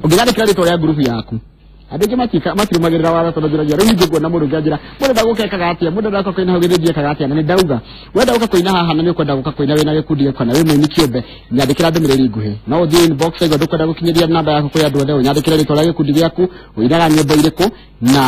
Ũngĩnyandĩkĩra rĩtwa rĩa ngurubu yaku, andũ aingĩ matirũmagĩrĩra watho, tondũ njũragia rĩu ningĩ nguona mũndũ ũngĩ anjĩra mũndũ enda gũka ekaga atĩa, mũndũ enda gũka kũina hau Gĩthĩnji ekaga atĩa, na nĩ ndauga wenda gũka kũina haha na nĩ ũkwenda gũka kũina wĩna gĩkundi gĩaku kana wĩ mũini kĩũmbe, nyandĩkĩra ndũmĩrĩri nguhĩ. No ũthiĩ inbox aigua ndũkwenda gũkinyĩria namba yaku kwĩ andũ othe, ũnyandĩkĩre rĩtwa rĩa gĩkundi gĩaku, ũinaga nyĩmbo irĩkũ, na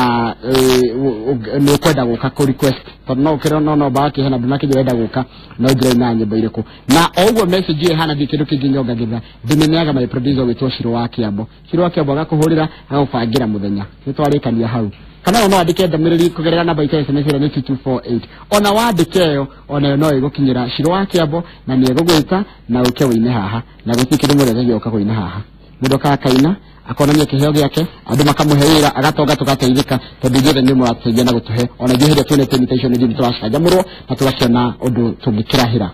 nĩ ũkwenda gũka kũ request, tondũ no ũkĩrwo no nomba wakĩheana ndũnakĩnjĩra ũrenda gũka no njĩra ina nyĩmbo irĩkũ. Na o ũguo message ĩyo ĩhana, ndirĩ kĩndũ kĩngĩ nyongagĩrĩra, ndĩmĩneaga my producer wĩtwo Shiro wa Kĩambo. Shiro wa Kĩambo agakũhũrĩra, agagũbangĩra mũthenya, nĩ twarĩkania hau. Kana no wandĩke ndũmĩrĩri kũgerera namba itũ ya SMS ĩrĩa nĩ 2248. Ona wandĩke ĩyo, onayo no ĩgũkinyĩra Shiro wa Kĩambo na nĩ egũgwĩta na ũke wĩine haha. Na gũtirĩ kĩndũ mũndũ etagia ũka kũina haha. Mũndũ okaga akaina, akonania kĩheo gĩake, andũ makamũhe wĩra, agatonga, tũgateithĩka, tondũ ithuothe nĩ mũratũteithia na gũtũhe. Ona ithuĩ hĩndĩ ĩrĩa tuonete invitation ithuĩ nĩ tũracanjamũrwo na tũgakĩona ũndũ tũngĩkĩrahĩra.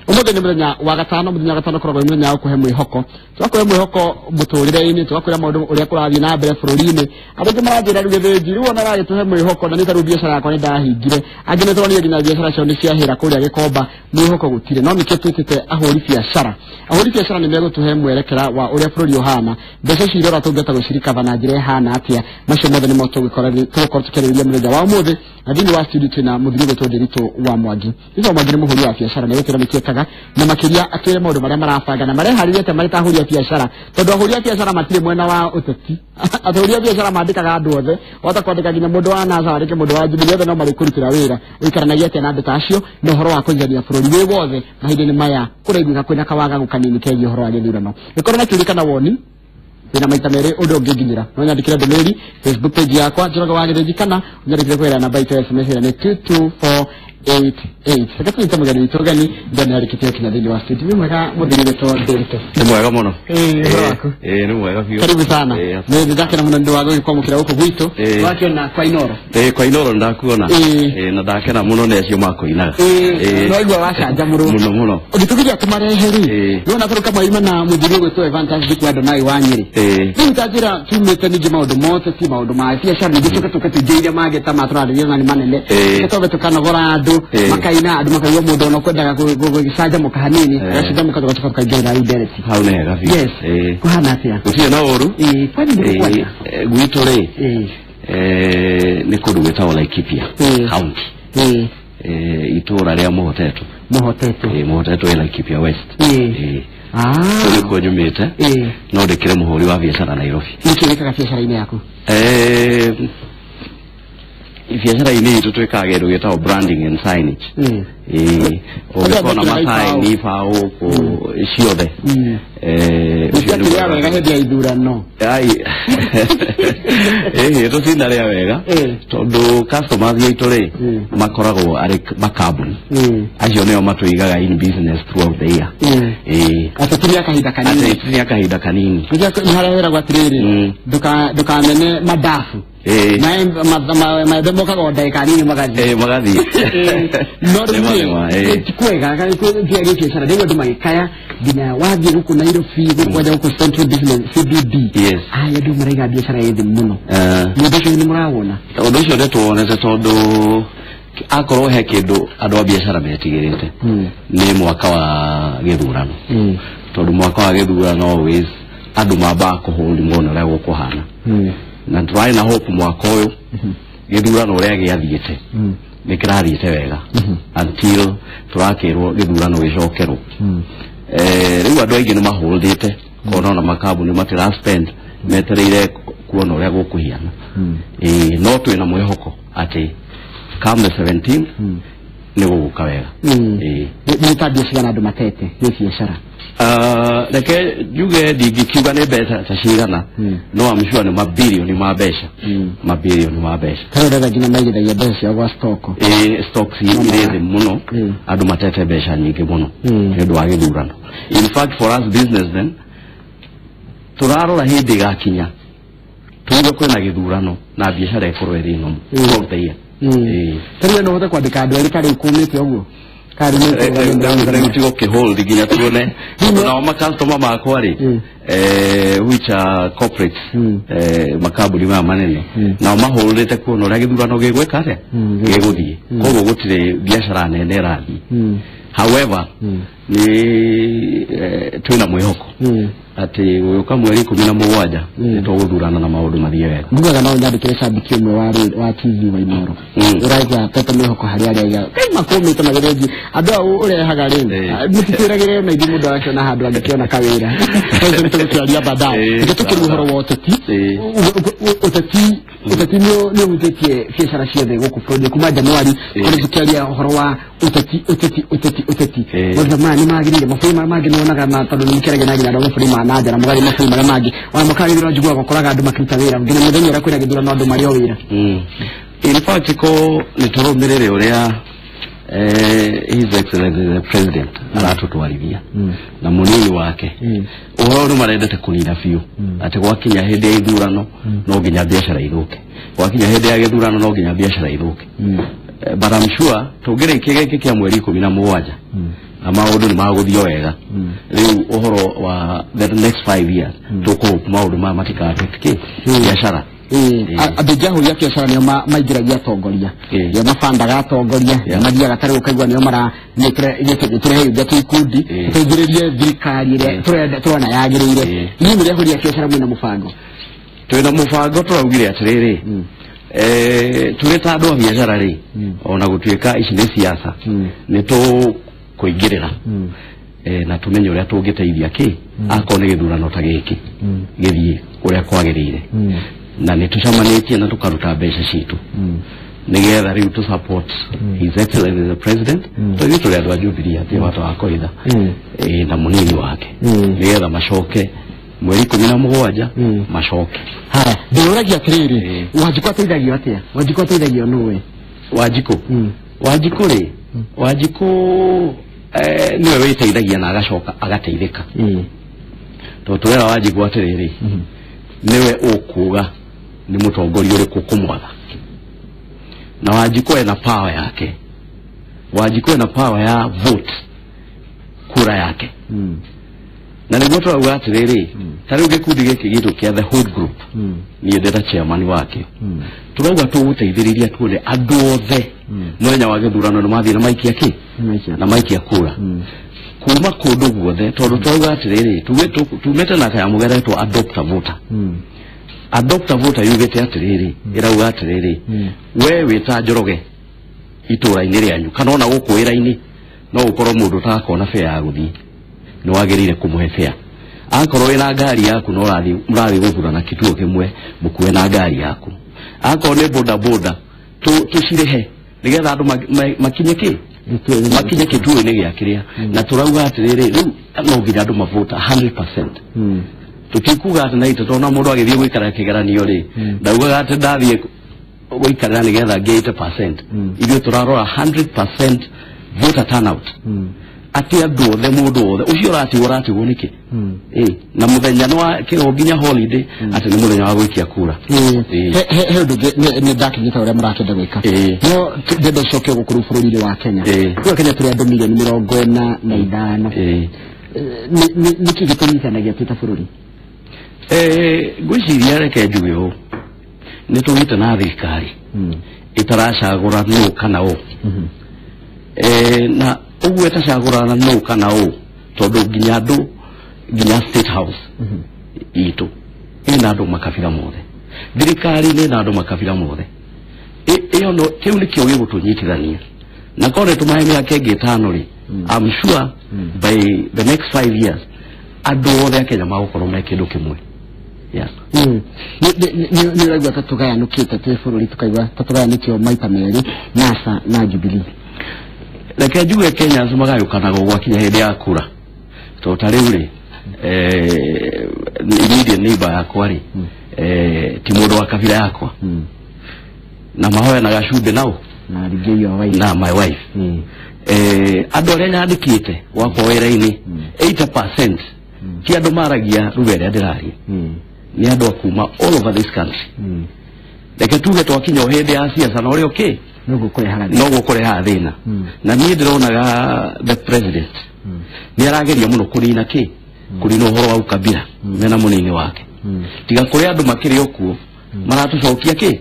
Ũmũthĩ nĩ mũthenya wa gatano. Mũthenya wa gatano ũkoragwo wĩ mũthenya wa kũhe mwĩhoko, tũgakũhe mwĩhoko mũtũrĩre-inĩ, tũgakwĩra maũndũ ũrĩa kũrathiĩ na mbere bũrũri-inĩ. Andũ aingĩ maranjĩra rĩu Gĩthĩnji, rĩu ona gagĩtũhe mwĩhoko, na nĩ tarĩu biacara yakwa nĩ ndahingire. Angĩ nĩ tũronire nginya biacara ciao nĩ ciahĩra kũrĩa Gĩkomba, mwĩhoko gũtirĩ. No nĩkĩo twĩtĩte ahũri biacara. Ahũri biacara nĩ megũtũhe mwerekera wa ũrĩa bũrũri ũhana, mbeca ici irora tũngĩhota gũcirikaba na njĩra ĩhana atĩa. Macio mothe nĩmo tũgũkorwo tũkĩarĩrĩria mũthenya wa ũmũthĩ. Na thĩinĩ wa studio twĩna mũthuri ũgwĩtwo Ndiritu wa Mwangi. Ndiritu wa Mwangi nĩ mũhũri wa biacara, nĩ egũtwĩra nĩkĩ ekaga, na makĩria atwĩre maũndũ marĩa marabanga na mareharĩria atĩa marĩ ta ahũri a biacara, tondũ ahũri a biacara matirĩ mwena wa ũteti. Ahũri a biacara mandĩkaga andũ othe, wahota kwandĩka nginya mũndũ wa NASA, wandĩke mũndũ wa Jubilee, othe no marĩkũrutĩra wĩra. Ũikaranagia atĩa na andũ ta acio, na ũhoro wa kũigania bũrũri wĩ wothe mahinda-inĩ maya kũraiguĩka kwĩna kawagagu kanini kegiĩ ũhoro wa gĩthurano? Gĩkorwo na kĩũria kana woni, wĩna maita merĩ ũndũ ũngĩnginyĩra. No nyandĩkĩre ndũmĩrĩri Facebook page yakwa, Njoroge wa Gĩthĩnji, kana ũnyandĩkĩre kũgerera namba itũ ya SMS ĩrĩa nĩ 22488. Reke tũnyite mũgeni witũ ũgeni ndĩa nĩ arĩkĩtie gũkinya thĩinĩ wa studio. Wĩ mwega, mũthuri wĩtwo Ndiritu? Nĩ mwega mũno. Ĩĩ, ũhoro waku? Ĩĩ, nĩ mwega biũ. Karibu sana. Ĩĩ. Nĩ ndakena mũno nĩ ũndũ wa gũgĩkwamũkĩra gũkũ gwitũ. Wakĩona kwa Inoro? Ĩĩ, kwa Inoro ndakuona. Ĩĩ. Ĩĩ, na ndakena mũno nĩ acio makũinaga. Ĩĩ, no igua wacanjamũrwo? Mũno mũno. Ũgĩtũgiria tũmarehe rĩ, nĩwona tondũ kamaima na mũthuri ũgwĩtwo Evantas Ndiku Adonai wa Nyĩrĩ. Rĩu ta njĩra tumĩte ningĩ maũndũ mothe ti maũndũ ma biacara, ningĩ tũke tũke tũingĩrĩire mangĩ ta matũrarĩria na nĩ manene. Reke twambe tũkanogora andũ, makaina, andũ makaigua mũndũ ona ũkwendaga gũgĩcanjamũka hanini, agacanjamũka, tũgacoka tũkaingĩrĩra rĩu ndereti. Hau nĩ hega biũ. Yes. Kũhana atĩa? Gũtirĩ na ũru. Ĩĩ, kwani nĩ kũkwanja? Gwitũ rĩ, nĩ kũndũ gwĩtagwo Laikipia County. Itũũra rĩa Mũhotetwo. Mũhotetwo. Ĩĩ, Mũhotetwo ĩ Laikipia West. Ĩĩ. Ah. Kũu nĩkuo nyumĩte. No ndĩkĩrĩ mũhũri wa biacara Nairobi. Nĩkĩ wĩkaga biacara-inĩ yaku? Biacara-inĩ itũ twĩkaga kĩndũ gĩtagwo branding and signage. Ĩĩ, ũngĩkona Andũ mekĩraga masaini ibaũ kũ ciothe. Ũcio nĩguo. Mũtiakĩrĩa wega hĩndĩ ya ithurano? Ai. Ĩhĩ, tũtinarĩa wega tondũ customers aitũ rĩ, makoragwo arĩ makambuni. Acio nĩo matũigaga in business throughout the year. Ĩĩ. Atĩ ti mĩa kahinda kanini? Atĩ ti nĩ kahinda kanini. Nĩkĩo nĩ harĩa wĩragwo atĩrĩrĩ, ndũkamene madafu. Maembe mokaga o ndagĩka nini magathiĩ. Ĩĩ, magathiĩ. No rĩu Nĩma, nĩma, rĩ, ĩĩ. ti kwega gĩa biacara, rĩu andũ magĩkaya nginya wathiĩ gũkũ Nairobi, gũkũ kwanja gũkũ Central Business CBD. Aya andũ maraiga biacara ĩ thĩ mũno. Mũndũ ũcio nĩ mũrawona? Ũndũ ũcio nĩ tuwonete, tondũ akorwo he kĩndũ andũ a biacara metigĩrĩte nĩ mwaka wa gĩthurano, tondũ mwaka wa gĩthurano always andũ mambaga kũhũndi mona ũrĩa gũkũhana, na tũrarĩ na hope mwaka ũyũ gĩthurano ũrĩa gĩathiĩte nĩ kĩrathiĩte wega until tũrakĩrwo gĩthurano gĩcokerwo. Rĩu andũ aingĩ nĩ mahũndĩte kuona ona makambuni matira spend, metereire kuona ũrĩa gũkũhiana. Ĩĩ, no twĩna mwĩhoko atĩ come the 17th nĩ gũgũka wega. Ĩĩ. Nĩ ta mbia cigana andũ matete nĩ biacara? Ah, reke njuge ndingĩkiuga nĩ mbeca ta cigana, no I'm sure nĩ mabilioni ma mbeca, mabilioni ma mbeca. Tarĩu ndĩrenda nginya maigithagia mbeca ciao gwa stock. Ĩĩ, stocks irĩ thĩ mũno. Andũ matete mbeca nyingĩ mũno nĩ ũndũ wa gĩthurano. In fact, for us businessmen tũrarora hĩndĩ ĩgakinya tuuge kwĩna gĩthurano na biacara ĩkorwo ĩrĩ nomu throughout the year. Ĩĩ. Tarĩu no ũhote kwandĩka andũ erĩ tarĩu kũmĩte ũguo? Rĩu tigo kĩhold nginya tuone nao makastoma makwa rĩ, which are corporates, makambuni maya manene, nao mahũrĩte kuona ũrĩa gĩthurano gĩgwĩka atĩa, gĩgũthiĩ. Koguo gũtirĩ biacara nene ĩrathiĩ. However, nĩ twĩna mwĩhoko Atĩ gũgĩũka mweri 17 nĩ tũgũthurana na maũndũ mathiĩ wega. Ngugaga no nyandĩkĩre cambiki ũmwe wa TV wa Inooro ũraiga tete mĩhoko harĩ arĩa aiga kai makũmĩte magĩrĩnji andũ au ũrehaga rĩ mũtitwĩragĩre na ithuĩ mũndũ agakĩona handũ angĩkĩona kawĩra. Tũcio nĩ tũgũkĩaria baadaye. Reke tũkĩrie ũhoro wa ũteti. Ũteti nĩ ũhutĩtie biacara ciothe gũkũ bũrũri kuma Januari kũrĩ tũkĩaria ũhoro wa ũteti ũteti ũteti ũteti. Maũndũ maya nĩ magĩrĩire mabũrũri marĩa mangĩ nĩwonaga na tondũ nĩ mũkĩaragia na nginya andũ a mabũrũri ma na nja na mũgathiĩ mabũrũri marĩa mangĩ ona mwaka wa gĩthurano njiguaga ũkoraga andũ makĩruta wĩra nginya mũthenya ũrĩa kwĩna gĩthurano andũ marĩ o wĩra. In fact ko nĩ tũrũmĩrĩre ũrĩa His Excellency the President aratũtwarithia na mũnini wake ũhoro nĩ marendete kũnina biũ atĩ gwakinya hĩndĩ ya ithurano no nginya biacara ithũke, gwakinya hĩndĩ ya gĩthurano no nginya biacara ithũke. But I'm sure tũngĩrĩkia gĩkĩ kĩa mweri 17 na maũndũ nĩ magũthiĩ wega rĩu ũhoro wa the next 5 years tũkũhope maũndũ maya matikaffect kĩ biacara. Andũ aingĩ ahũri a biacara nĩo maingĩragia atongoria, nĩo mabandaga atongoria, mathiaga tarĩu ũkaigua nĩo maratũrehe indo ta ikundi tũingĩrĩrie thirikari ĩrĩa tũrenda tũrona yagĩrĩire. Inyuĩ mũrĩ ahũri a biacara mwĩna mũbango? Twĩna mũbango tũraugire atĩrĩrĩ, tũrĩ ta andũ a biacara rĩ, ona gũtuĩka ici nĩ siasa nĩ tũkũingĩrĩra na tũmenye ũrĩa tũngĩteithia kĩ akorwo nĩ gĩthurano ta gĩkĩ gĩthiĩ ũrĩa kwagĩrĩire. Na nĩ tũcemanĩtie na tũkaruta mbeca citũ nĩgetha rĩu tũ support His Excellency the President tondũ ithuĩ tũrĩ andũ a Jubilee hatirĩ bata wa kũhitha na mũnini wake nĩgetha macoke mweri 17 macoke. Haya, ndĩũragia atĩrĩrĩ, Wanjikũ ateithagio atĩa? Wanjikũ ateithagio nũwe? Wanjikũ Wanjikũ rĩ, Wanjikũ nĩwe wĩteithagia na agacoka agateithĩka. Tondũ tũrera Wanjikũ atĩrĩrĩ, nĩwe ũkuga nĩ mũtongoria ũrĩkũ kũmwatha. Na Wanjikũ ena power yake. Wanjikũ ena power ya vote kura yake. Na nĩguo tũrauga atĩrĩrĩ, ta rĩu gĩkundi gĩkĩ gitũ kĩa The Hood Group, niĩ ndĩ ta chairman wakĩo, tũrauga tũgũteithĩrĩria tuone andũ othe mũthenya wa gĩthurano nĩ mathiĩ na maikia kĩ na maikia kura kuma kũndũ guothe, tondũ tũrauga atĩrĩrĩ, tumĩte na kanyamũ geretwo adopt a voter. Adopt a voter yugĩte atĩrĩrĩ, ĩrauga atĩrĩrĩ, we wĩ ta Njoroge itũra-inĩ rĩanyu kana ona gũkũ wĩra-inĩ no ũkorwo mũndũ ũtakona fare ya gũthiĩ, nĩ wagĩrĩire kũmũhe fare. Akorwo wĩna ngari yaku na ũrathiĩ gũthurana kituo kĩmwe, mũkue na ngari yaku. Akorwo nĩ boda boda tũcirĩhe nĩgetha andũ makinye kĩ makinye kituo-inĩ gĩa kĩrĩa. Na tũrauga atĩrĩrĩ, rĩu no nginya andũ mavota 100%. Tũtikuga atĩ na itũ tondũ mũndũ agĩthiĩ gũikara kĩgeranio rĩ, ndaugaga atĩ ndathiĩ gũikarĩra nĩgetha ngĩe 80%. Ithuĩ tũrarora 100% voter turnout. Atĩ andũ othe, mũndũ wothe ũcio ũratigwo ũratigwo nĩkĩ? Na mũthenya nĩ wa kĩro nginya holiday atĩ nĩ mũthenya wa gũikia kura. He ũndũ ũngĩ nĩ ndakinyĩte ũrĩa mũrakĩenda gwĩka, no ndĩrenda ũcoke gũkũ rĩu bũrũri-inĩ wa Kenya. Rĩu Kenya tũrĩ andũ mirioni 45. Nĩkĩ gĩtũnyitanagia twĩ ta bũrũri? Ngwĩciria reke njuge ũũ, nĩ tũgĩte na thirikari ĩtaracagũra nũ kana ũ, na ũguo ĩtacagũrana nũ kana ũ, tondũ nginya andũ nginya State House itũ ĩna andũ makabira mothe, thirikari ĩna andũ makabira mothe. Ĩyo no kĩu nĩkĩo gĩgũtũnyitithania. Na korwo nĩtũmahe mĩaka ĩngĩ 5 rĩ, I'm sure by the next 5 years andũ othe a Kenya magũkorwo me kĩndũ kĩmwe. Nĩ ũraigua ta tũgayanũkĩte twĩ bũrũri, tũkaigua ta tũgayanĩtio maita merĩ, NASA na Jubilee. Reke njuge Kenyans magayũkanaga gwakinya hĩndĩ ya kura, tondũ ta rĩu rĩ, immediate neighbor yakwa rĩ, ti mũndũ wa kabira yakwa, na mahoyanaga cumbĩ nao na rĩngĩ your wife na my wife. Andũ arĩa nyandĩkĩte gwakwa wĩra-inĩ 80% ti andũ maragia lugha ĩrĩa ndĩraria, nĩ andũ a kuma all over this country. Reke tuge twakinya o hĩndĩ ya siasa na ũrĩa ũkĩ noguo kũrehaga thĩna. Na niĩ ndĩronaga the president nĩ arageria mũno kũnina kĩ kũnina ũhoro wa ukabira mena mũnini wake, tiga kũrĩ andũ makĩrĩ okuo maratũcokia kĩ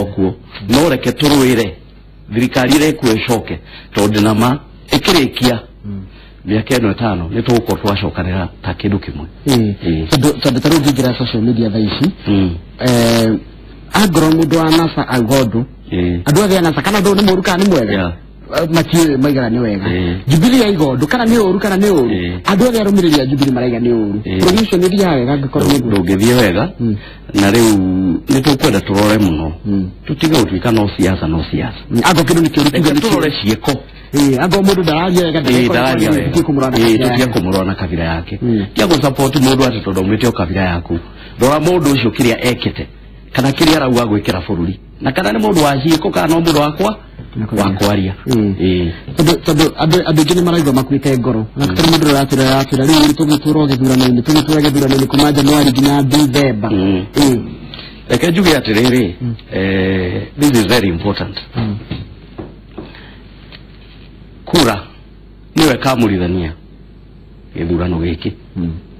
okuo. No reke tũrũĩre thirikari ĩrĩa ĩkuo ĩcoke, tondũ na ma ĩkĩrĩkia Mĩaka ĩno 5 nĩ tũgũkorwo twacokanĩra ta kĩndũ kĩmwe. Tondũ ta rĩu ũngĩingĩra social media thaa ici, angorwo mũndũ wa NASA auga ũndũ, andũ othe a NASA kana ũndũ nĩ mũũru kana nĩ mwega, matiũĩ, maigaga nĩ wega. Jubilee yaiga ũndũ kana nĩ ũru kana nĩ ũru, andũ othe arũmĩrĩri a Jubilee maraiga nĩ ũru. Bũrũri ũcio nĩ ũthiaga wega angĩkorwo nĩguo? Ndũngĩthiĩ wega. Na rĩu nĩ tũkwenda tũrore mũno, tũtige gũtuĩka no siasa, no siasa. Angorwo kĩndũ nĩ kĩũru, tuge nĩ tũrore ciĩko. Angorwo mũndũ ndararia wega, ndararia wega, tũtige kũmũrora na kabira yake. Tiga gũ-support mũndũ atĩ tondũ aumĩte o kabira yaku. Rora mũndũ ũcio kĩrĩa ekĩte kana kĩrĩa arauga gwĩkĩra bũrũri, na kana nĩ mũndũ wa ciĩko kana no mũndũ wakwa wa kwaria. Tondũ andũ aingĩ nĩ maraigua makuĩte ngoro, na tondũ mũndũ ũratwĩra rĩu tũgĩtũra gĩthurano-inĩ, tũgĩtũra gĩthurano-inĩ kuma Januari nginya Dithemba. Reke njuge atĩrĩrĩ, this is very important. Kura nĩwe ĩkamũrithania gĩthurano gĩkĩ.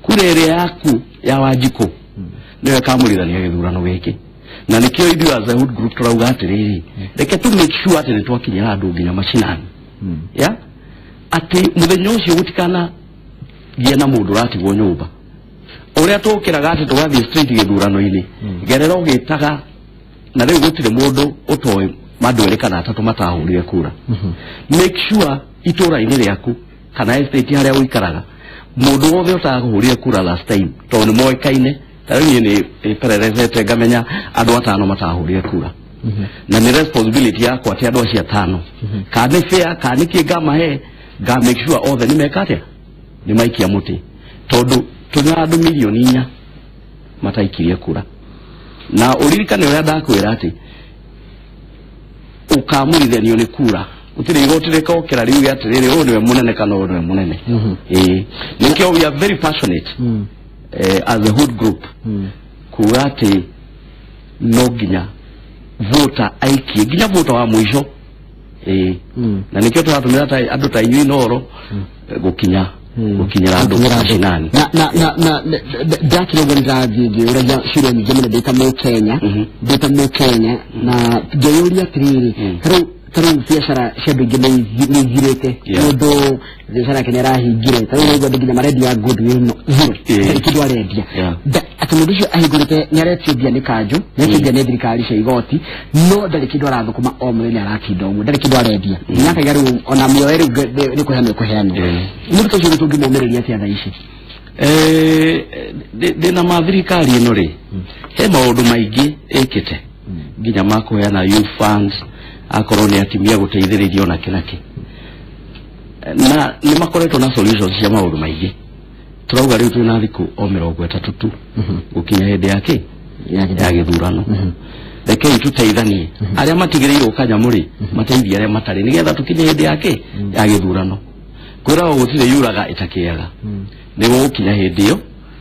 Kura ĩrĩa yaku ya Wanjikũ nĩwe ĩkamũrithania gĩthurano gĩkĩ. Na nĩkĩo ithuĩ as a Hood Group tũrauga atĩrĩrĩ, reke tu make sure atĩ nĩtwakinyĩra andũ nginya macinani, ya atĩ mũthenya ũcio gũtikana gĩe na mũndũ ũratigwo nyũmba. Ũrĩa tũkĩraga atĩ tũgathiĩ straight gĩthurano-inĩ, gerera ũgĩtaga, na rĩu gũtirĩ mũndũ ũtoĩ mandũ erĩ kana atatũ matahũrire kura. Make sure itũra-inĩ rĩaku kana estate harĩa ũikaraga, mũndũ wothe ũtahũrire kura last time, tondũ nĩ moĩkaine. Ta rĩu niĩ nĩ pererezete ngamenya andũ 5 matahũrire kura, na nĩ responsibility yakwa atĩ andũ acio 5, kana nĩ fair kana nĩ kĩ ngamahe, nga make sure othe nĩ meka atĩa, nĩ maikia mũtĩ, tondũ tũrĩ na andũ 4 milioni mataikirie kura. Na ũririkane ũrĩa ndakwĩra atĩ ũkamũrithanio nĩ kura, gũtirĩ igoti rĩkokĩra riuge atĩrĩrĩ, ũyũ nĩwe mũnene kana ũyũ nĩwe mũnene. Nĩkĩo we are very passionate as a Hood Group kuga atĩ no nginya voter aikie nginya voter wa mũico. Na nĩkĩo tũratũmĩra ta andũ ta inyuĩ Inooro gũkinya gũkinyĩra andũ macinani. Na ndakĩra ũguo, nĩndathiĩ ngĩũragia ciũria nyingĩ mũno ndĩ ta Mũkenya, ndĩ ta Mũkenya, na ngĩyũria atĩrĩrĩ, tarĩu biacara cia andũ aingĩ nĩ ithirĩte. Mũndũ biacara yake nĩ arahingire, tarĩu ũraigua andũ nginya marendia goodwill no zero, ndarĩ kĩndũ arendia. Atĩ mũndũ ũcio ahingũrĩte nĩ aretio mbia nĩ kanjũ, nĩ aretio mbia nĩ thirikari cia igoti, no ndarĩ kĩndũ arathũkũma, o mũthenya aratinda ũguo, ndarĩ kĩndũ arendia, nginya akaiga rĩu ona mĩoyo rĩu nĩ kũheanwo ĩkũheanwo. Mũndũ ta ũcio rĩ, tũngĩmũmĩrĩria atĩa thaa ici? Ndĩna ma thirikari ĩno rĩ, he maũndũ maingĩ ĩkĩte, nginya ma kũheana youth funds, akorwo nĩ atimia gũteithĩrĩrio na kĩ na nĩ makoretwo na solutions cia maũndũ maingĩ. Tũrauga rĩu twĩna thikũ o 30 tu gũkinya hĩndĩ ya kĩ, ya gĩthurano. Rekei tũteithanie, arĩa matigĩrĩirwo kanyamũ rĩ mateithie arĩa matarĩ, nĩgetha tũkinye hĩndĩ ya kĩ, ya gĩthurano. Kwĩragwo gũtirĩ yuraga ĩtakĩaga. Nĩ gũgũkinya hĩndĩ ĩyo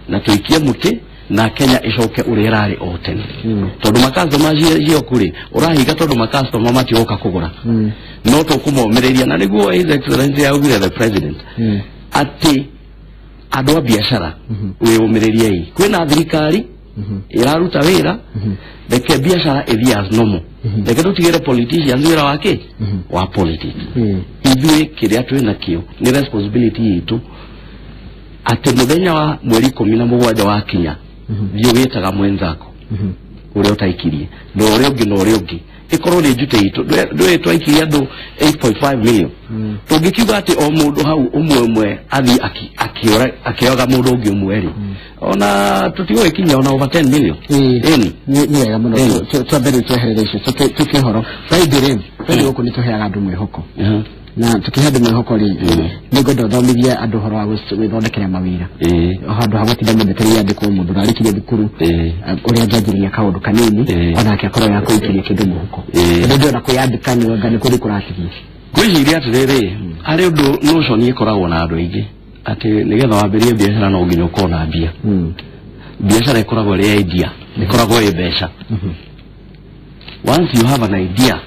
na tũikie mũtĩ na Kenya ĩcoke ũrĩa ĩrarĩ o tene, tondũ makastoma cioku rĩ ũrahinga, tondũ makastoma matioka kũgũra, no tũkũmomĩrĩria. Na nĩguo His Excellency augire, the president, atĩ andũ a biacara wĩyũmĩrĩriei, kwĩna thirikari ĩraruta wĩra. Reke biacara ĩthiĩ as normal, reke tũtigĩre politicians wĩra wa kĩ, wa politics. Ithuĩ kĩrĩa twĩ nakĩo nĩ responsibility itũ atĩ mũthenya wa mweri 17 wakinya, thiĩ ũgĩtaga mwenzako ũrĩa ũtaikirie na ũrĩa ũngĩ na ũrĩa ũngĩ, ĩkorwo nĩ njute itũ. Ndũĩ twaikirie andũ 8.5 million, tũngĩkiuga atĩ o mũndũ hau ũmwe ũmwe athiĩ akĩoga mũndũ ũngĩ ũmwe rĩ, ona tũtigũgĩkinya ona over 10 million. Ĩni. Nĩ wega mũno. Twambe rĩu tweherere icio, tũke ũhoro Friday. Rĩ, Friday gũkũ nĩ tũheaga andũ mwĩhoko, na tũkĩhe andũ mwĩhoko rĩ, nĩ ngwenda ũthomithie andũ ũhoro wa gwĩthondekera mawĩra, handũ ha gũtinda mũndũ etereire andĩkwo, mũndũ ũrarĩkirie thukuru, ũrĩa angĩanjĩrĩria kaũndũ kanini, onake akorwo ya kũikĩria kĩndũ mũhuko, tondũ ndĩrona kwĩyandĩka nĩ anga nĩ kũrĩ kũratigia. Ngwĩciria atĩrĩrĩ, harĩ ũndũ notion ĩkoragwo na andũ aingĩ atĩ nĩgetha wambĩrĩrie biacara no nginya ũkorwo na mbia. Biacara ĩkoragwo ĩrĩ idea, ĩkoragwo ĩ mbeca. Once you have an idea,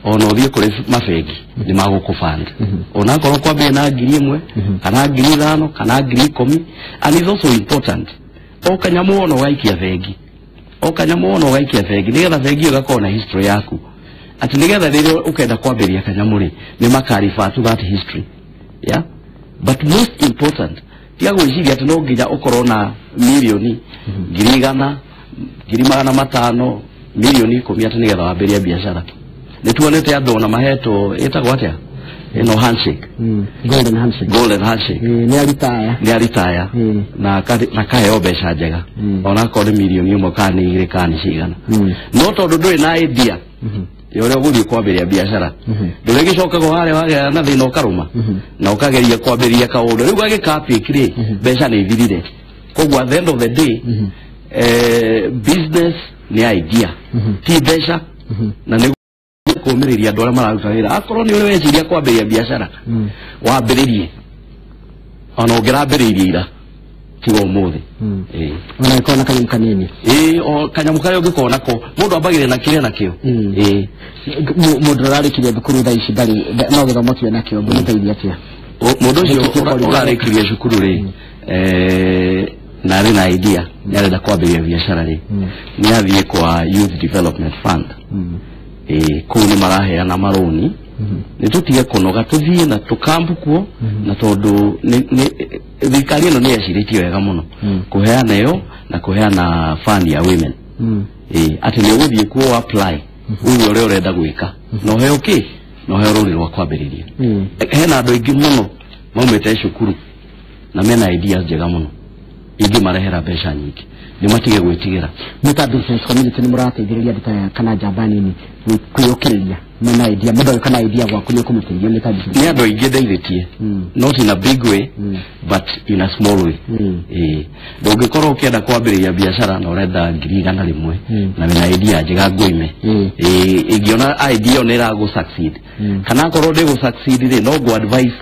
ona ũthiĩ kũrĩ mabengi nĩ magũkũ-fund, onakorwo kwambia na 1,000 kana 5,000 kana 10,000. And it's also important, o kanyamũ wona ũgaikia bengi, o kanyamũ wona ũgaikia bengi, nĩgetha bengi ĩyo ĩgakorwo na history yaku, atĩ nĩgetha rĩrĩa ũkenda kwambĩrĩria kanyamũ rĩ, nĩ maka refer to that history, yeah. But most important tiga gwĩciria atĩ no nginya ũkorwo na mirioni 100,000, 500,000, 10,000,000 atĩ nĩgetha wambĩrĩrie biacara. Nĩ tuonete andũ ona mahetwo ĩtagwo atĩa ĩno handshake. Golden handshake. Golden handshake. Nĩ aritaya. Nĩ aritaya. Na akaheo mbeca njega. Ona akorwo nĩ 1 kana nĩ 2 kana nĩ cigana. No tondũ ndũrĩ na idea ya ũrĩa ũgũthiĩ kwambĩrĩria biacara, ndũrĩgĩcokaga harĩa wagĩa na thĩna ũkarũma na ũkageria kwambĩrĩria kaũndũ rĩu gagĩkapĩki rĩ, mbeca nĩ ithirire. Koguo at the end of the day, business nĩ idea, ti mbeca. Na nĩ kũmĩrĩria andũ arĩa mararuta wĩra, akorwo nĩ ũrĩ weciria kwambĩrĩria biacara, wambĩrĩrie ona ũngĩrambĩrĩirie ira, tiga ũmũthĩ. Ĩĩ. Ona ĩkorwo na kanyamũ kanini. Ĩĩ, o kanyamũ karĩa ũngĩkorwo nako, mũndũ ambagĩrĩria na kĩrĩa nakĩo. Ĩĩ. Mũndũ ũrarĩkirie thukuru thaa ici ndarĩ no gĩthomo tu enakĩo, ũngĩmũteithia atĩa? Mũndũ ũcio ũrarĩkirie cukuru rĩ, na arĩ na idea nĩ arenda kwambĩrĩria biacara rĩ, nĩ athiĩ kwa Youth Development Fund. Ĩĩ, kũu nĩ maraheana marũni. Nĩ tũtige kũnoga, tũthiĩ na tũkambu kuo, na tondũ thirikari ĩno nĩ yecirĩtie wega mũno kũheana ĩyo na kũheana fund ya women. Ĩĩ, atĩ nĩ ũgũthiĩ kuo apply uge ũrĩa ũrenda gwĩka na ũheo kĩ, na ũheo rũni rwa kwambĩrĩria. Hena andũ aingĩ mũno maumĩte cukuru na mena ideas njega mũno ingĩmarehera mbeca nyingĩ. Nĩ matige gwĩtigĩra. Mwĩ ta business community nĩ mũrateithĩrĩria andũ ta aya kana njamba nini kwĩyũkĩrĩria mena idea? Mũndũ agĩũka na idea gwaku, nĩ ũkũmũteithia mwĩ ta business? Nĩ andũ aingĩ ndeithĩtie, not in a big way, but in a small way. Ĩĩ, ndũngĩkorwo ũkĩenda kwambĩrĩria biacara na ũrenda 100,000 na wĩna idea njega ngũime. Ĩĩ, ingĩona idea ĩyo nĩ ĩragũ succeed, kana akorwo ndĩgũ succeed rĩ, no ngũ advice.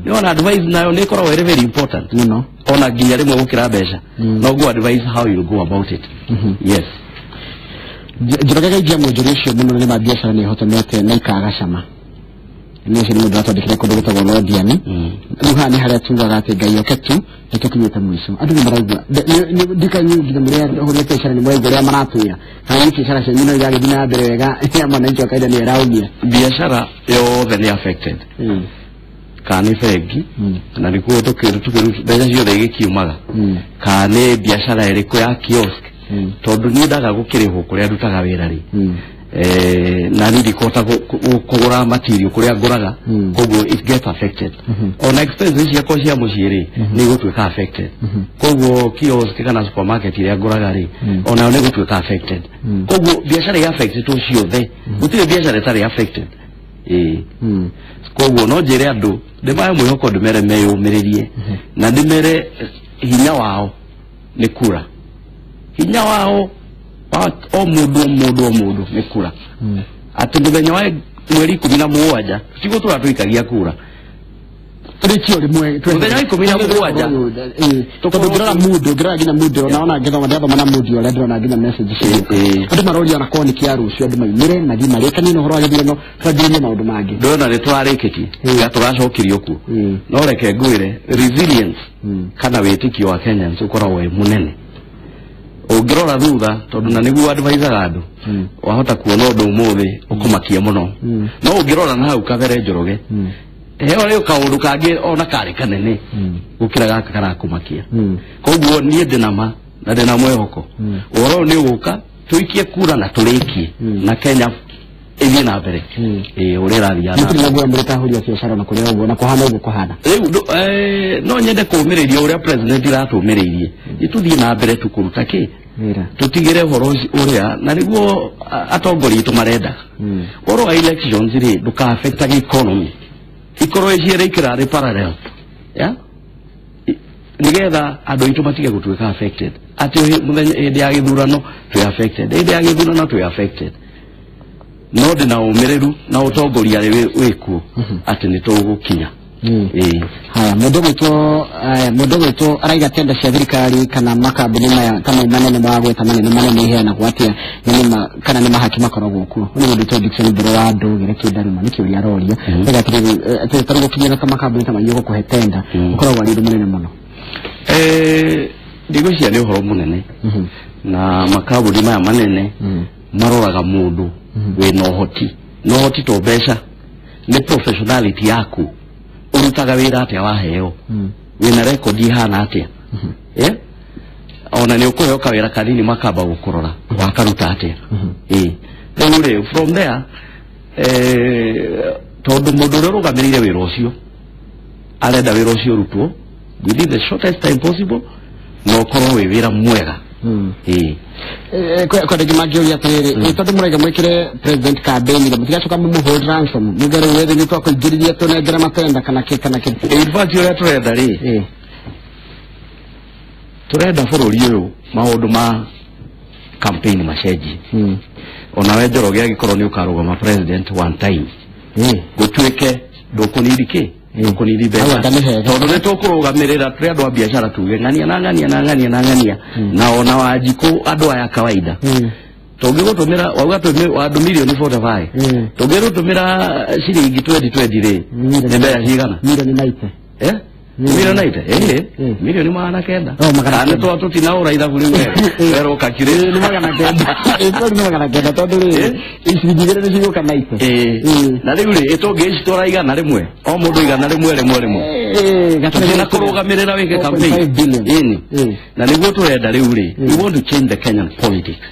Nĩwona advice nayo nĩ ĩkoragwo ĩrĩ very important mũno, ona nginya rĩmwe gũkĩra mbeca. No ngũ advise how you go about it. Yes. Njoroge geithia mũnjũri ũcio mũno nĩ ma biacara nĩ ĩhotomete na ikaga cama. Nĩ ũcio nĩ mũndũ watwandĩkire kũndũ gwĩtagwo Londiani. Rĩu haha nĩ harĩa tugaga atĩ Ngai oke tu, nĩ tũkinyĩte mũico. Andũ nĩ maraigua ndikanyũ nginya mũrĩa ũhũrĩte biacara nĩ mũraigua ũrĩa maratwĩra, kana nĩ biacara cianyu no iragĩthiĩ na mbere wega ya mwananchi wa kawaida nĩ ĩraumia? Biacara yothe nĩ affected, kana nĩ bengi, na nĩkuo tũkĩruta mbeca ciothe igĩkiumaga, kana nĩ biacara ĩrĩkũ ya kiosk, tondũ niĩ ndaga gũkĩrĩhwo kũrĩa ndutaga wĩra rĩ, na niĩ ndikũhota kũgũra material kũrĩa ngũraga. Koguo it gets affected. Ona expenses ciakwa cia mũciĩ rĩ, nĩ igũtuĩka affected. Koguo kiosk kana supermarket ĩrĩa ngũraga rĩ, onayo nĩ ĩgũtuĩka affected. Koguo biacara ĩ affected ciothe, gũtirĩ biacara ĩtarĩ affected. Ĩĩ. Koguo no njĩre andũ ndĩmahe mwĩhoko, ndĩmere meyũmĩrĩrie na ndĩmere hinya wao nĩ kura, hinya wao wa o mũndũ o mũndũ o mũndũ nĩ kura, atĩ mũthenya wa mweri 17 tũtigũtũra tũikagia kura. Tũrĩkio rĩmwe. Mũthenya wa 17. Tondũ ngĩrora mũndũ, ngĩrora nginya mũndũ onaona ngĩthoma, ndĩrathoma na mũndũ ũrĩa ndĩrona nginya message ciũka. Andũ maroria ona korwo nĩ kĩa rũciũ, andũ maumĩre mathiĩ marĩkanie na ũhoro wa gĩthurano, twanjĩrĩrie maũndũ mangĩ. Ndĩrona nĩ tũrarĩkĩtie ga tũracokirio kuo. No reke ngwĩre resilience kana wĩtĩkio wa Kenyans ũkoragwo wĩ mũnene ũngĩrora thutha, tondũ na nĩguo advisaga andũ. Wahota kuona ũndũ ũmũthĩ ũkũmakia mũno, no ũngĩrora na hau kabere, Njoroge, heo rĩu kaũndũ kangĩ ona karĩ kanene gũkĩra gaka karakũmakia. Koguo niĩ ndĩna ma na ndĩna mwĩhoko ũhoro ũyũ nĩ ũgũka tũikie kura na tũrĩkie na Kenya ĩthiĩ na mbere. Ĩĩ, ũrĩa ĩrathiĩ na Mũtirĩ na guoya mũrĩ ta ahũri a biacara na kũrĩa ũguo na kũhana ũguo kũhana? Rĩu no nyende kũũmĩrĩria ũrĩa president iratũmĩrĩirie, nĩ tũthiĩ na mbere tũkũruta kĩ wĩra, tũtigĩre ũhoro ũcio ũrĩa na nĩguo atongoria aitũ marenda. Ũhoro wa elections rĩ, ndũka affectage economy, ikorwo cierĩ ikĩrarĩ parallel, yeah? Nĩgetha andũ aitũ matige gũtuĩka affected atĩ mũthenya hĩndĩ ya gĩthurano twĩ affected, hĩndĩ ya gĩthurano twĩ affected. No ndĩna ũmĩrĩru na ũtongoria rĩ wĩkuo atĩ nĩ tũgũkinya. Ĩĩ. Haya, mũndũ gwĩtwo aya, mũndũ gwĩtwo araiga tenda cia thirikari kana makambuni maya ta mau manene magweta manene manene iheanagwo atĩa, na nĩ kana nĩ mahaki makoragwo kuo? Ũyũ nĩ mũndũ wĩtwo Dickson Mbũrũ wa Ndũgĩre Kĩndaruma, nĩ kĩũria aroria. Auga atĩrĩrĩ, atĩ tarĩu gũkinyĩra ta makambuni ta mahiũ gũkũhe tenda ũkoragwo arĩ ũndũ mũnene mũno. Ndigwĩciria nĩ ũhoro mũnene, na makambuni maya manene maroraga mũndũ wĩna ũhoti, na ũhoti to mbeca, nĩ professionality yaku. Ũrutaga wĩra atĩa waheo? Wĩna rekondi ihana atĩa? Ona nĩ ũkũheo kawĩra kanini makamba gũkũrora wakaruta atĩa. Rĩu rĩ from there tondũ mũndũ ũrĩa ũrũgamĩrĩire wĩra ũcio arenda wĩra ũcio ũrutwo within the shortest time possible na ũkorwo wĩ wĩra mwega. Kwa rĩngĩ mangĩũria atĩrĩrĩ, tondũ mũraiga mwĩkĩre president campaign rĩ, mũtigacoka mũmũhold ransom muge rĩu wethe nĩ twakũingĩririe tũnengere matenda kana kĩ kana kĩ. In fact ũrĩa tũrenda rĩ, tũrenda bũrũri ũyũ maũndũ ma campaign macenjie. Onawe Njoroge angĩkorwo nĩ ũkarũgama president one time gũtuĩke ndũkũnidi kĩ ndũkũnidi mbeca, tondũ nĩ tũkũrũgamĩrĩra tũrĩ andũ a biacara tuge ng'ania na ng'ania na ng'ania na ng'ania na ona Wanjikũ andũ aya kawaida tũngĩgũtũmĩra wauga andũ milioni 45 tũngĩgũtũmĩra ciringi 20 rĩ nĩ mbeca cigana? Milioni 90. Milioni 90 milioni 900. Kana nĩ tũtinaũra ithabu rĩu werũ ũkakirĩ nĩ 900. Nĩ 900 tondũ rĩ ciringi igĩrĩ nĩ cigũka 90. Na rĩu rĩ tũngĩcitwara igana rĩmwe o mũndũ igana rĩmwe rĩmwe rĩmwe tũthiĩ na kũrũgamĩrĩra wĩke campaign. Ĩni na nĩguo tũrenda rĩu rĩ, we want to change the Kenyan politics.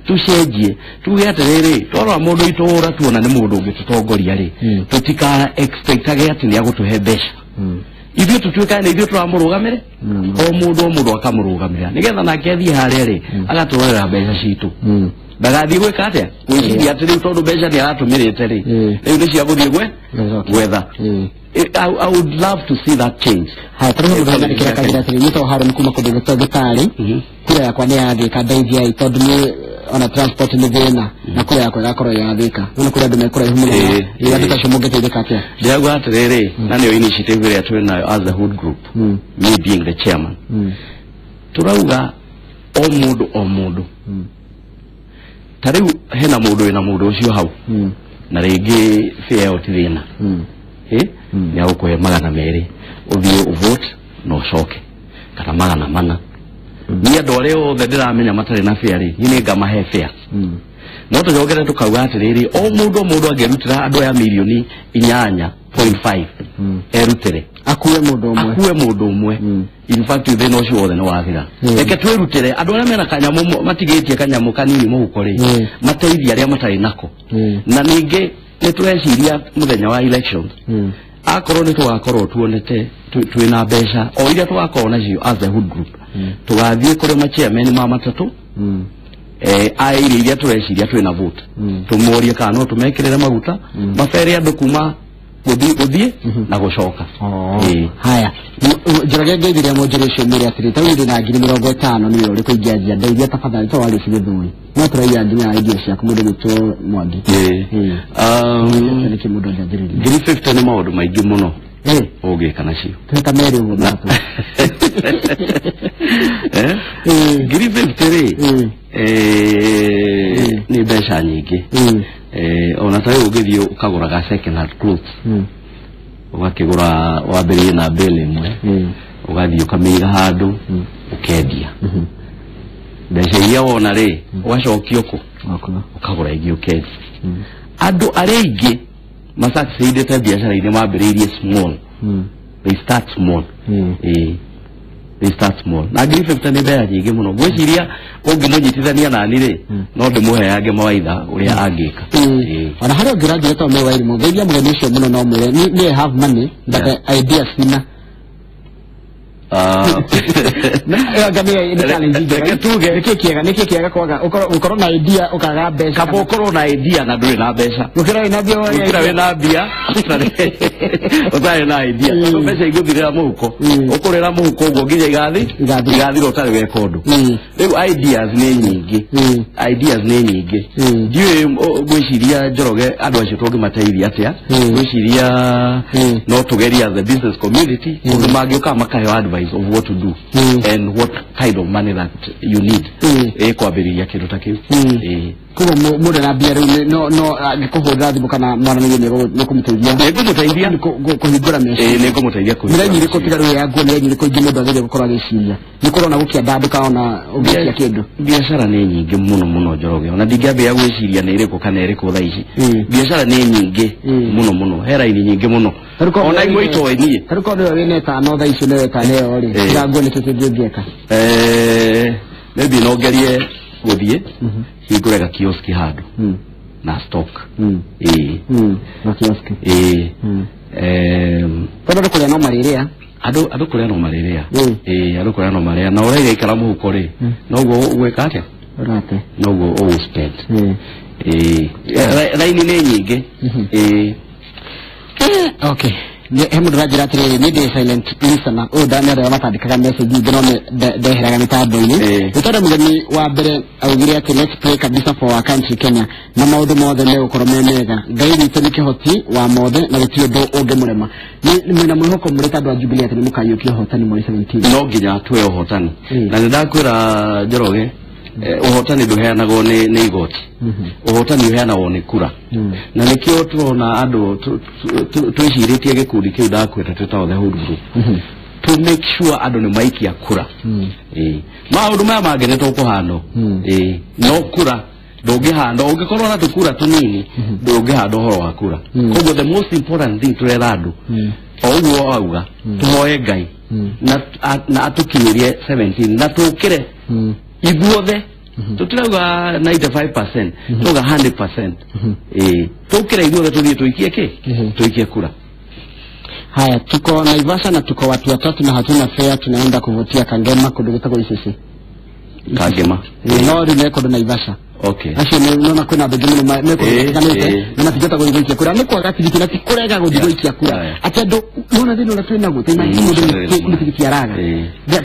Tũcenjie tuge atĩrĩrĩ, twarora mũndũ itũra tuona nĩ mũndũ ũngĩtũtongoria rĩ, tũtika expectage atĩ nĩ agũtũhe mbeca. Ithuĩ tũtuĩkaga nĩ ithuĩ tũramũrũgamĩre, o mũndũ akamũrũgamĩrĩra nĩgetha nake athiĩ harĩa rĩ agatũrorera mbeca citũ, ndagathiĩ gwĩka atĩa gwĩciria atĩ rĩu tondũ mbeca nĩ aratũmĩrĩte rĩ rĩu nĩ cia gũthiĩ gwetha. I would love to see that change. Haya, tondũ mũndũ arandĩkĩra kanjĩra atĩrĩ, nyitagwo Harũni kuma kũndũ gwĩtagwo Gĩtarĩ, kura yakwa nĩ yathĩka, ndeithiai tondũ nĩ ona transport nĩ thĩna na kura yakwa ĩgakorwo yathĩka. Nĩ kũrĩ andũ me kũraihu mũno, andũ ta acio mũngĩteithĩka atĩa? Ndĩrauga atĩrĩrĩ, na nĩyo initiative ĩrĩa twĩ nayo as the Hood Group, me being the chairman, tũrauga o mũndũ o mũndũ ta rĩu hena mũndũ wĩna mũndũ ũcio hau na rĩngĩ fare ĩyo ti thĩna, nĩ agũkũhe 200 ũthiĩ ũvote na ũcoke kana 400. Niĩ andũ arĩa othe ndĩramenya matarĩ na fare rĩ, niĩ nĩngamahe fare. No tũcokere tũkauga atĩrĩrĩ, o mũndũ o mũndũ angĩrutĩra andũ aya milioni 8.5 erutĩre akue mũndũ ũmwe, akue mũndũ ũmwe. In fact thĩna ũcio wothe nĩ wathira. Reke twĩrutĩre andũ arĩa mena kanyamũ matigĩtie kanyamũ kanini mũhuko rĩ, mateithie arĩa matarĩ nako. Na ningĩ nĩ tũreciria mũthenya wa elections akorwo nĩ tũgakorwo tuonete twĩna mbeca o iria tũgakorwo nacio as the Hood Group, tũgathiĩ kũrĩ machairman ma matatũ a iria iria tũreciria twĩna vote, tũmorie kana no tũmekĩrĩre maguta mabere andũ kuma gũthiĩ na gũcoka. Haya, Njoroge ngeithirie mũnjĩre ũcio mwĩre atĩrĩ, ta rĩu ndĩna ngiri 50 nĩwe ũrĩkũ ingĩanjia, ndeithia tafadhali to warĩ Gĩthũi no tũraiya nginya idea ciaku mũndũ gwĩtwo Mwangi. Nĩkĩ mũndũ angĩanjĩrĩria? Ngiri 50 nĩ maũndũ maingĩ mũno ũngĩka nacio. Twĩka merĩ ũguo matatũ. Ngiri 50 rĩ nĩ mbeca nyingĩ. Ona ta rĩu ũngĩthiĩ ũkagũraga second hand clothes, ũgakĩgũra wambĩrĩrie na bale ĩmwe, ũgathiĩ ũkamĩiga handũ ũkendia mbeca iria wona rĩ ũgacokio kũ ũkagũra ingĩ ũkendia. Andũ arĩa aingĩ masucceedĩte biacara-inĩ mambĩrĩirie small. They start small. They start small. Na ngiri 50 nĩ mbeca nyingĩ mũno. Ngwĩciria ũngĩmũnyitithania nani rĩ, no ndĩmũheange mawaitha ũrĩa angĩka. Ona harĩa ũngĩranjĩra to me Wairimũ, ngeithia mũgeni ũcio mũno no mwĩre niĩ have money but ideas sina. Nĩkĩ kĩega kwaga ũkorwo na idea ũkaga mbeca? Kaba ũkorwo na idea na ndũrĩ na mbeca gũkĩra wĩna mbia, gũkĩra wĩna mbia ũtarĩ na idea, tondũ mbeca igũthirĩra mũhuko, ũkũrĩra mũhuko ũguo nginya igathira ũtarĩ weka ũndũ. Rĩu ideas nĩ nyingĩ, ideas nĩ nyingĩ. Ndiũĩ ngwĩciria Njoroge andũ acio tũngĩmateithia atĩa. Ngwĩciria no tũgerie as a business community ũndũ mangĩũka makaheo advice. advice of what to do and what kind of money that you need. Kwambĩrĩria kĩndũ ta kĩu. Koguo mũndũ na mbia rĩu no angĩkũhũrĩra thimũ kana mwaranĩrie nĩ ũkũmũteithia. Nĩ ngũmũteithia kũhingũra meciria. Nĩ ngũmũteithia kũhingũra. Nĩ raini ĩrĩkũ tiga rĩu ya nguo, nĩ raini ĩrĩkũ ingĩ mũndũ agĩrĩire gũkorwo agĩciria? Nĩ kũrona gũkĩandandũka ona ũngĩikia kĩndũ. Biacara nĩ nyingĩ mũno mũno Njoroge, ona ndingĩambĩrĩria gwĩciria nĩ ĩrĩkũ kana ĩrĩkũ thaa ici. Biacara nĩ nyingĩ mũno mũno, he raini nyingĩ mũno. Ona imwe itoĩ niĩ. Tarĩu korwo nĩwe wĩna ĩtano thaa ici nĩwe ĩtano ĩyo rĩ, tiga nguo nĩkĩ kĩngĩ ũngĩka? Maybe no ngerie gũthiĩ hingũre ga kioski handũ na stock. Na kioski. Tondũ andũ kũrĩa no marĩrĩa. Andũ kũrĩa no marĩrĩa. Andũ kũrĩa no marĩrĩa. Na ũrĩa ĩraikara mũhuko rĩ, noguo ũgwĩka atĩa? Ũrate. Noguo ũgũ spend. Raini nĩ nyingĩ. Okay. He mũndũ ũranjĩra atĩrĩrĩ, niĩ ndĩ silent listener, ũyũ nĩ andũ arĩa matandĩkaga message nyingĩ no ndeheraga mĩtambo-inĩ. Nĩ tondũ mũgeni wa mbere augire atĩ let's pray kabisa for our country Kenya, na maũndũ mothe megũkorwo me mega. Ngai witũ nĩ kĩhoti wa mothe na gũtirĩ ũndũ ũngĩmũrema. Mwĩna mwĩhoko mũrĩ ta andũ a Jubilee atĩ nĩ mũkaiyũkia ũhotani mweri 17? No nginya tuoe ũhotani. Na nĩ ndakwĩra Njoroge, ũhotani ndũheanagwo nĩ igoti. Ũhotani ũheanagwo nĩ kura. Na nĩkĩo tũrona andũ twĩcirĩtie gĩkundi kĩu ndakwĩra twĩtagwo the Hood Group. To make sure andũ nĩ maikia kura. Maũndũ maya mangĩ nĩ tũkũhandwo. No kura ndũngĩhandwo, ũngĩkorwo na tũkura tũnini ndũngĩhanda ũhoro wa kura. Koguo the most important thing tũrera andũ o ũguo auga tũhoe Ngai na atũkinyĩrie 17 na tũkĩre ithuothe. Tũtirauga 95%, tuga 100%. Tũkĩre ithuothe tũthiĩ tũikie kĩ? Tũikie kura. Haya, tuko Naivasha na tuko watu watatu na hatuna fare, tunaenda kuvutia Kangema kũndũ gwĩtagwo Icĩcĩ. Kangema. No rĩu me kũndũ Naivasha. Okay. Acio nĩ kwĩna andũ aingĩ mũno mekũndũ na matingĩhota gũthiĩ gũikia kura, nĩ kwaga tigiti na ti kũrega gũthiĩ gũikia kura. Atĩ andũ nĩwona thĩna ũrĩa twĩnaguo, ta imagine mũndũ nĩ tigiti araga.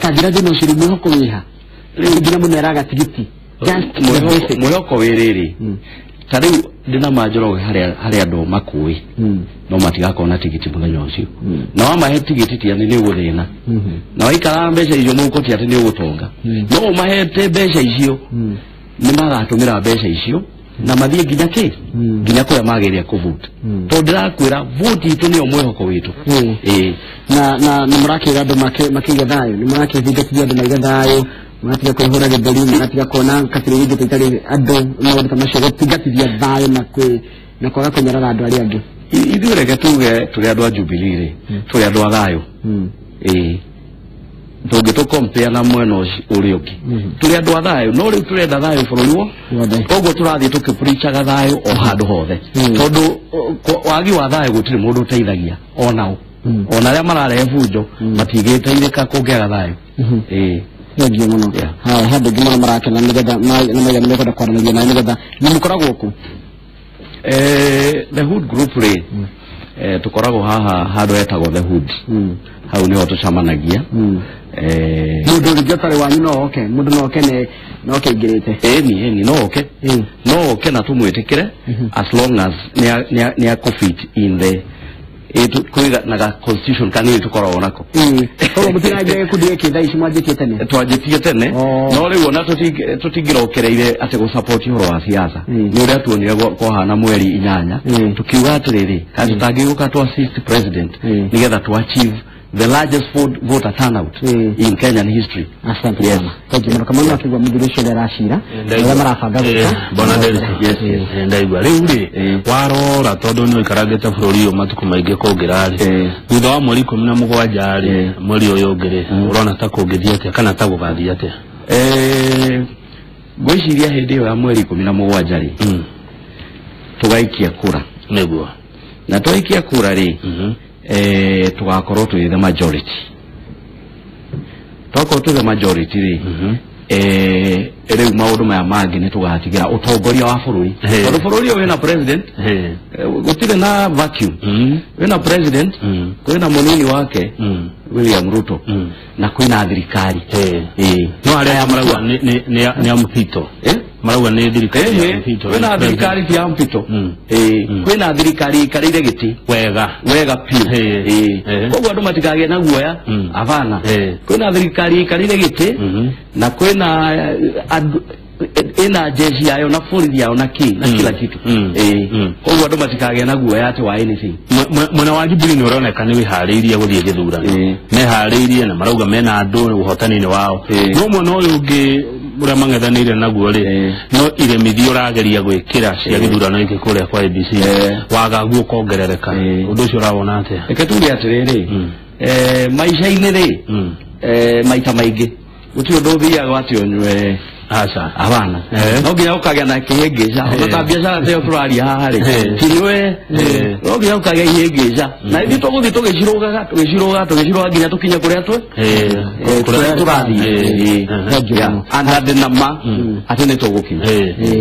Kangira thĩna ũcio rĩu mwĩhoko wĩha? Rĩu nginya mũndũ nĩaraga tigiti. Mwĩhoko wĩ rĩrĩ, ta rĩu ndĩna ma Njoroge harĩ andũ makũĩ no matigakorwo na tigiti mũthenya ũcio. Na wamahe tigiti ti atĩ nĩ ũgũthĩna. Na waikara mbeca icio mũhuko ti atĩ nĩ ũgũtonga. No ũmahete mbeca icio nĩ magatũmĩra mbeca icio na mathiĩ nginya kĩ? Nginya kũrĩa magĩrĩire kũvote. Tondũ ndĩrakwĩra vote itũ nĩyo mwĩhoko witũ. Na nĩ mũrakĩra andũ makĩige thayũ, nĩ mũrakĩthingatithia andũ maige thayũ, mũgatiga kwĩhũra gĩthũri, mũgatiga kuona kabira ingĩ ta itarĩ andũ, maũndũ ta macio, gũthingatithia thayũ na kwaga kũnyarara andũ arĩa angĩ. Ithuĩ reke tuge tũrĩ andũ a Jubilee rĩ, tũrĩ andũ a thayũ. Tũngĩtũ-compare na mwena ũrĩa ũngĩ. Tũrĩ andũ a thayũ, no rĩu tũrenda thayũ bũrũri wothe. Koguo tũrathiĩ tũkĩpreachaga thayũ o handũ hothe. Tondũ wagi wa thayũ gũtirĩ mũndũ ũteithagia onao. Ona arĩa mararehe bunjo matingĩteithĩka kũngĩaga thayũ. Thengiũ mũno. Haya, he andũ aingĩ mũno marakena nĩgetha nĩ mekwenda kwaranĩria nawe nĩgetha nĩ mũkoragwo kũ? The Hood Group rĩ, tũkoragwo haha handũ hetagwo The Hood. Hau nĩho tũcemanagia. Mũndũ rĩngĩ ũtarĩ wanyu no oke, mũndũ no oke no oke aingĩrĩte. Ĩni no oke. No oke na tũmwĩtĩkĩre as long as nĩ akũfit in the kwĩ na ga constitution kanini tũkoragwo nako. Koguo mũtiranjia gĩkundi gĩkĩ thaa ici mwanjĩtie tene? Twanjĩtie tene, no rĩu ona tũtingĩrokereire atĩ gũsupport ũhoro wa siasa. Nĩ ũrĩa tuonire kwahana mweri 8, tukiuga atĩrĩrĩ, kana tũtangĩgũka tũ assist president nĩgetha tũ achieve the largest voter turnout in Kenyan history. Asante sana. Thank you. Kama unakigwa mũthuri ũcio ũrĩa aracira, ũrĩa marabanga gwĩka. Bwana Derek. Yes, yes. Ndaigua. Rĩu rĩ, warora tondũ nĩ ũikarangĩte bũrũri ũyũ matukũ maingĩ kũngĩra rĩ. Thutha wa mweri 17 rĩ, mweri ũyũ ũngĩ rĩ, ũrona ta kũngĩthiĩ atĩa kana ta gũgathiĩ atĩa? Ngwĩciria hĩndĩ ĩyo ya mweri 17 rĩ, tũgaikia kura. Nĩguo. Na twaikia kura rĩ, tugakorwo twĩ the majority. Twakorwo twĩ the majority rĩ, rĩu maũndũ maya mangĩ nĩ tũgatigĩra ũtongoria wa bũrũri. Tondũ bũrũri ũyũ wĩna president, gũtirĩ na vacuum. Wĩna president, kwĩna mũnini wake William Ruto, na kwĩna thirikari. No arĩa marauga nĩ a mpito. Marauga nĩ thirikari ya mpito. Kwĩna thirikari ti ya mpito. Kwĩna thirikari ikarĩire gĩtĩ wega wega piũ. Koguo andũ matikagĩe na guoya, abana. Kwĩna thirikari ikarĩire gĩtĩ na kwĩna andũ ina jeshi yayo na borithi yao na ki na kila kitu. Koguo andũ matikagĩe na guoya atĩ wa anything. Mwena wa Jubilee nĩ ũroneka nĩ wĩharĩirie gũthiĩ gĩthurano, meharĩirie na marauga mena andũ ũhotani-inĩ wao. No mwena ũyũ ũngĩ ũrĩa mang'ethanĩire naguo rĩ, no iremithia ũrageria gwĩkĩra cia gĩthurano gĩkĩ kũrĩa kwa ABC, wagagu ũkongerereka. Ũndũ ũcio ũrawona atĩa? Reke tuge atĩrĩrĩ, maica-inĩ rĩ, maita maingĩ gũtirĩ ũndũ ũthiaga atĩ ũnyue aca abana. No nginya ũkagĩa na kĩhĩngĩca. Ona ta biacara ta ĩyo tũraria haha rĩ, tinyue, no nginya ũkagĩa ihĩngĩca. Na ithuĩ tũgũthiĩ tũgĩcirũgaga tũgĩcirũgaga nginya tũkinye kũrĩa kũrĩa tũrathiĩ. Na ndĩ na ma atĩ nĩ tũgũkinya.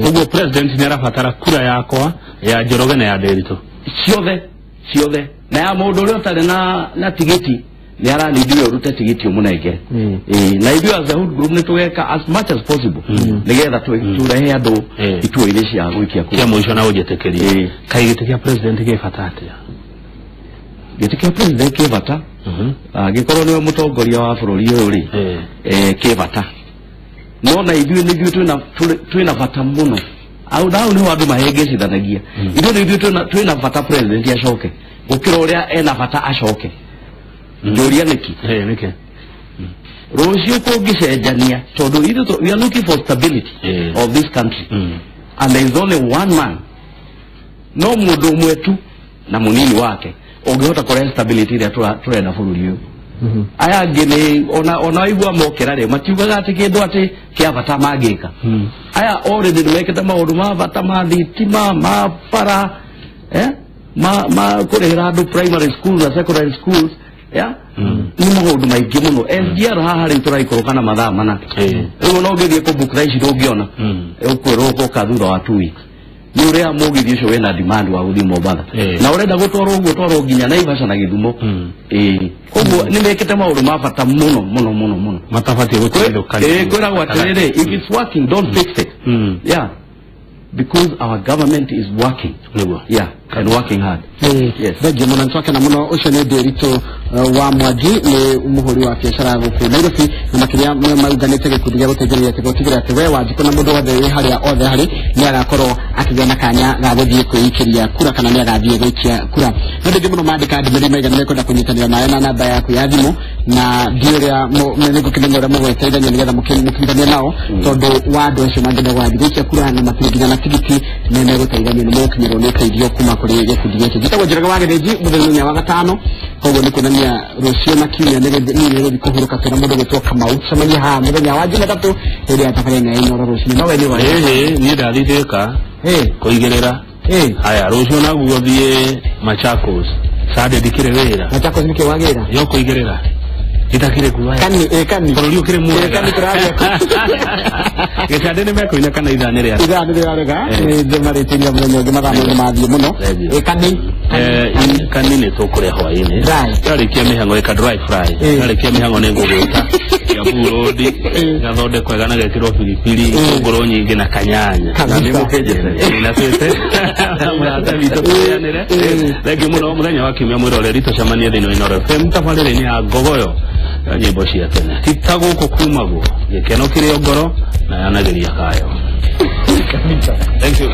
Koguo president nĩ arabatara kura yakwa ya Njoroge na ya Nderitu ciothe ciothe, na ya mũndũ ũrĩa ũtarĩ na tigiti nĩ aranindire ũrute tigiti ũmũnengere. Na ithuĩ as a hood group nĩ tũgeka as much as possible nĩgetha tũrehe andũ ituo-inĩ cia gũikia kura. Kĩa mũico na ũnjĩtĩkĩrie, kaĩ gĩtĩ kĩa president gĩ bata atĩa? Gĩtĩ kĩa president kĩ bata, angĩkorwo nĩwe mũtongoria wa bũrũri ũyũ rĩ, kĩ bata. No na ithuĩ nĩ ithuĩ twĩna bata mũno. Au nao nĩho andũ mahĩngĩcithanagia. Ithuĩ nĩ ithuĩ twĩna bata president acoke gũkĩra ũrĩa ena bata acoke. Njũria nĩkĩ? Nĩkĩ? Rũciũ kũngĩcenjania, tondũ ithuĩ we are looking for stability of this country. And there is only one man, no mũndũ ũmwe tu na mũnini wake ũngĩhota kũrehe stability ĩrĩa tũrenda bũrũri ũyũ. Aya angĩ nĩ ona waigua mokĩra rĩ, matiugaga atĩ kĩndũ atĩ kĩa bata mangĩka. Aya already nĩ mekĩte maũndũ ma bata ma thitima, ma bara, ma kũrĩhĩra andũ primary schools na secondary schools. Nĩ maũndũ maingĩ mũno. SGR haha rĩu tũraikũrũka na mathaa mana. Rĩu no ũngĩthiĩ kũbook thaa ici ndũngĩona, ũkwĩrwo ũgoka thutha wa 2 weeks. Nĩ ũrĩa mũgithi ũcio wĩna demand wa gũthiĩ Mombatha, na ũrenda gũtwarwo ũguo twarwo nginya Naivasha na Gĩthumo. Koguo nĩ mekĩte maũndũ ma bata mũno mũno mũno mũno matabatiĩ gũtigithũkanio. Kwĩragwo atĩrĩrĩ, if it's working don't fix it. Yeah, because our government is working. Yeah, and working hard. Yes. Thengiũ mũno, nĩtwakena mũno. Ũcio nĩ Nderitu wa Mwangi, nĩ mũhũri wa biacara gũkũ Nairobi, na makĩria maunganĩte gĩkundi gĩa gũteithĩrĩria atĩ gũtigĩrĩra atĩ we Wanjikũ na mũndũ wothe wĩ harĩa othe harĩ nĩ agakorwo akĩgĩa na kanya ga gũthiĩ kwĩikĩria kura kana nĩ agathiĩ gũikia kura. Nĩ andũ aingĩ mũno mandĩka ndũmĩrĩri maigana mekwenda kũnyitanĩra nawe na namba yaku ya thimũ, na ndiũ ũrĩa nĩngũkĩmenya ũrĩa mũgũteithania nĩgetha mũkĩnyitanie nao, tondũ wa andũ acio mangĩenda gũgathiĩ gũikia kura na matirĩ nginya na tigiti, nĩ megũteithania, nĩ mũgũkinyĩrwo nĩ ũteithio kuma kũrĩ gĩkundi gĩkĩ. Njĩtagwo Njoroge wa Gĩthĩnji, mũthenya wa gatano, koguo nĩ kuonania rũciũ na kiumia nĩ gũthiĩ kũhurũka twĩna mũndũ gwĩtwo Kamau. Tũcemanie haha mũthenya wa Jumatatũ hĩndĩ ya tabarĩra ya Inooro rũcinĩ. No we nĩ wa niĩ ndathiĩ Thika kũigĩrĩra. Haya, rũciũ naguo thiĩ Machakos. Sunday ndikĩrĩ wĩra. Machakos nĩkĩ wagĩra? Yo kũigĩrĩra. Itakĩrĩ kuoya. Kani, kani. Bũrũri ũkĩrĩ mwega. Kani tũraria. Gĩcandĩ nĩ mekũina kana ithaa nĩ rĩa. Ithaa nĩ rĩarega, nĩ ndĩmarĩtĩria mũthenya ũngĩ mathaa maingĩ mathiĩ mũno. Kani. Kani nĩ tũkũrĩa hwaĩ-inĩ. Twarĩkia mĩhang'o ĩka dry fry. Twarĩkia mĩhang'o nĩ ngũgwĩta. Kiambu Road, gathondekwo wega na gekĩrwo biribiri, itũngũrũ nyingĩ na kanyanya. Na nĩ mũkĩnjĩte. Na twĩte. Mũrata witũ tũrĩanĩre. Thengiũ mũno, mũthenya wa kiumia mwĩroreri, tũcemanie thĩinĩ wa Inooro FM tabarĩra-inĩ ya Ngogoyo ya nyĩmbo cia tene. Ti ta gũkũ kumagwo, gĩkeno kĩrĩ o ngoro na yanagĩria kayo. Thank you.